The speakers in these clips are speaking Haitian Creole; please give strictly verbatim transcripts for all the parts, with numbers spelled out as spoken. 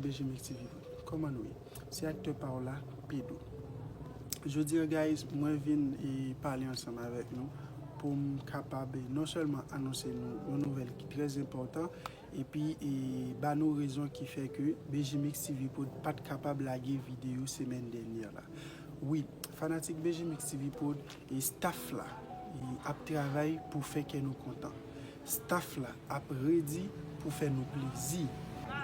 B J Mix T V Pod, kòman nou ye? Se aktè pa w la, Pedro. Jodi a, guys, mwen vin e pale ansanm avèk nou pou m kapab e non sèlman anonse nou yon nouvèl ki trè enpòtan, epi e ba nou rezon ki fè ke B J Mix T V Pod pa t kapab lage videyo semèn dènyè la. Wi, fanatik B J Mix T V Pod e staff la e ap travay pou fè kè nou kontan. Staff la ap redi pou fè nou plezi.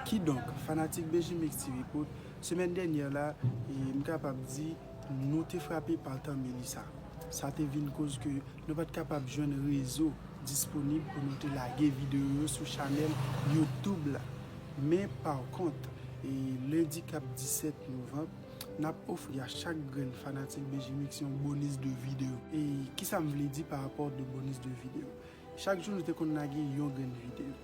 Kidonk, fanatik B J Mix T V Pod, semèn dènyè la, e m kapab di, nou te frape pa tan Melissa. Sa te vin koz ke nou pa t kapab jwenn rezo disponib pou nou te lage videyo yo sou chanèl YouTube la. Men, pa kont, e lendi k ap disèt novanm, n ap ofri a chak grenn fanatik B J Mix yon bonis de videyo. E kisa m vle di pa rapò de bonis de videyo? Chak jou nou te konn lage yon grenn videyo.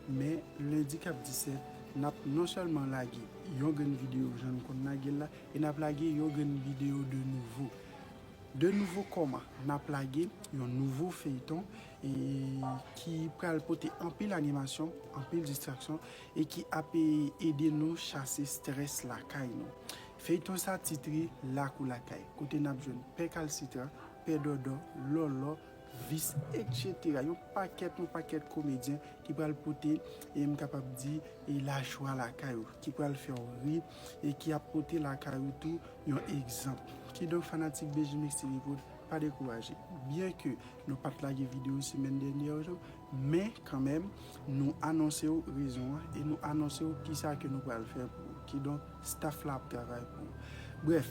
Men, lendi k ap disèt, n ap non sèlman lage yon grenn videyo jan nou konn lage l la, e n ap lage yon grenn videyo de nouvo. De nouvo kòman? N ap lage yon nouvo feyton e ki pral pote anpil animasyon, anpil distraksyon e ki ap e ede nou chase strès lakay nou. Feyton sa titre Lakou Lakay, kote n ap jwenn Pè Kalsitran, Pè Dòdò, Lòlò, Vis, etsetera. Yon pakèt, yon pakèt komedyen ki pral pote, e m kapab di, e lajwa lakay ou, ki pral fè w ri, e ki ap pote lakay ou tou yon egzanp. Kidonk, fanatik B J Mix T V Pod, pa dekouraje. Byen ke nou pa t lage videyo semèn dènyè yo, men kanmenm, nou anonse w rezon an e nou anonse w kisa ke nou pral fè pou ou. Kidonk, staff la ap travay pou ou. Brèf,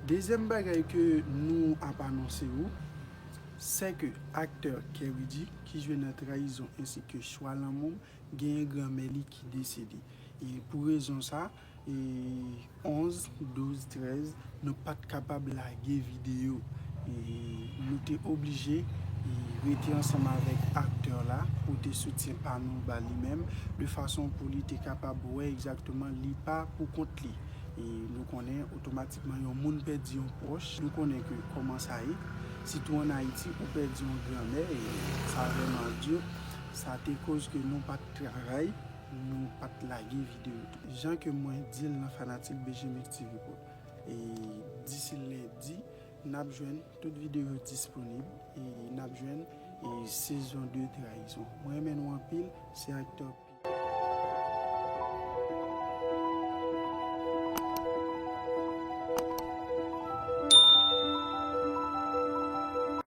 dezyèm bagay ke nou ap anonse ou, se ke aktè Kerry G, ki jwe nan Trayizon ensi ke Chwa Lanmou m, genyen granmè li ki desede. E pou rezon sa, e onz, douz, trèz, nou pa t kapab lage videyo. E nou te oblije, e rete ansanm avèk aktè la, pote soutyen pa nou ba li menm, de fason pou li te kapab wè egzakteman li pa pou kont li. E nou konnen otomatikman yon moun pèdi yon pwòch, nou konnen ke kòman sa ye. Sitou ann Ayiti, ou pèdi yon granmè, e sa vrèman di, sa te koz ke nou pa t travay, nou pa t lage videyo tou. Jan ke mwen di l nan fanatik B J Mix T V Pod, e disi lendi, n ap jwenn tout videyo disponib, e n ap jwenn e sezon de Trayizon. Mwen renmen nou anpil, se aktè